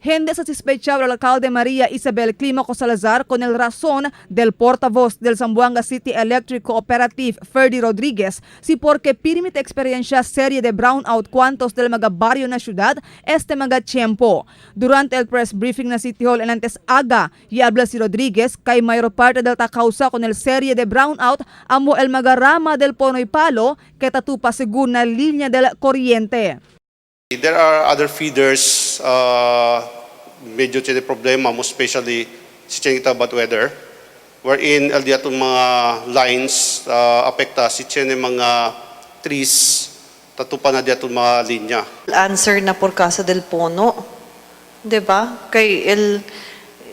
Hende satisfecha el alcalde María Isabel Clímaco Salazar con el razón del portavoz del Zamboanga City Electric Cooperative, Ferdy Rodriguez, si porque permite experiencia serie de brownout cuantos del mga barrio na ciudad este mga tiempo. Durante el press briefing na City Hall en antes aga, y habla si Rodriguez kay mayor parte del ta causa con el serie de brownout amo el mga rama del Ponoy Palo que tatupa según na linya del corriente. There are other feeders, medyo tiene problema, most especially si tiene bad weather, wherein el atong mga lines apekta si tiene mga trees, tatupa na di atong mga linya. Answer na por casa del pono. 'Di ba? Kay el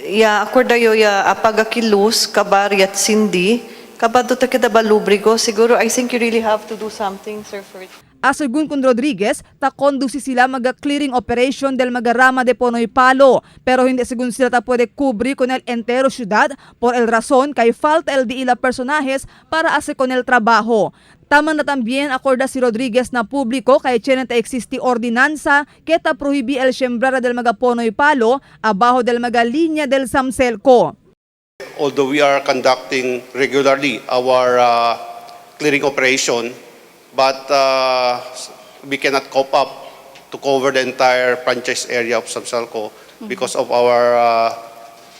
ya acorda yo ya apaga ki luz kabar yat sindi kabado ta kita balubrigo. Siguro I think you really have to do something, sir, for it. A según con Rodriguez, ta conduci sila maga clearing operation del magarama de Ponoy Palo, pero hindi según sila ta puede cubrir con el entero ciudad por el razón kay falta el di ila personajes para hacer con el trabajo. Tama na también acorda si Rodriguez na publiko kay tiene ta existi ordinanza que ta prohibi el sembrar del maga Ponoy Palo abajo del maga linya del Zamcelco. Although we are conducting regularly our clearing operation, but we cannot cope up to cover the entire franchise area of Zamcelco because of our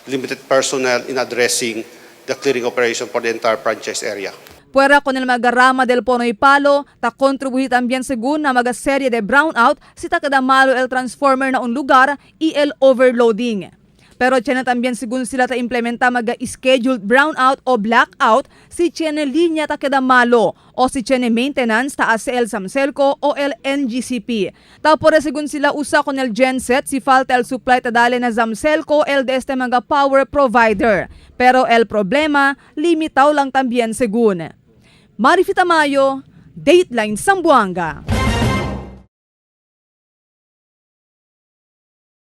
limited personnel in addressing the clearing operation for the entire franchise area. Puera con el magarama del Ponoy Palo, ta contribuir también según na maga serie de brownout si ta kada malo el transformer na un lugar y el overloading. Pero tiene también según sila ta implementa maga scheduled brownout o blackout si tiene linya ta queda malo o si tiene maintenance ta hace el Zamcelco o el NGCP. Ta por según sila usa con el genset si falta el supply ta dale na Zamcelco el de este mga power provider. Pero el problema limitaw lang también según. Marifita Mayo, Dateline Zamboanga.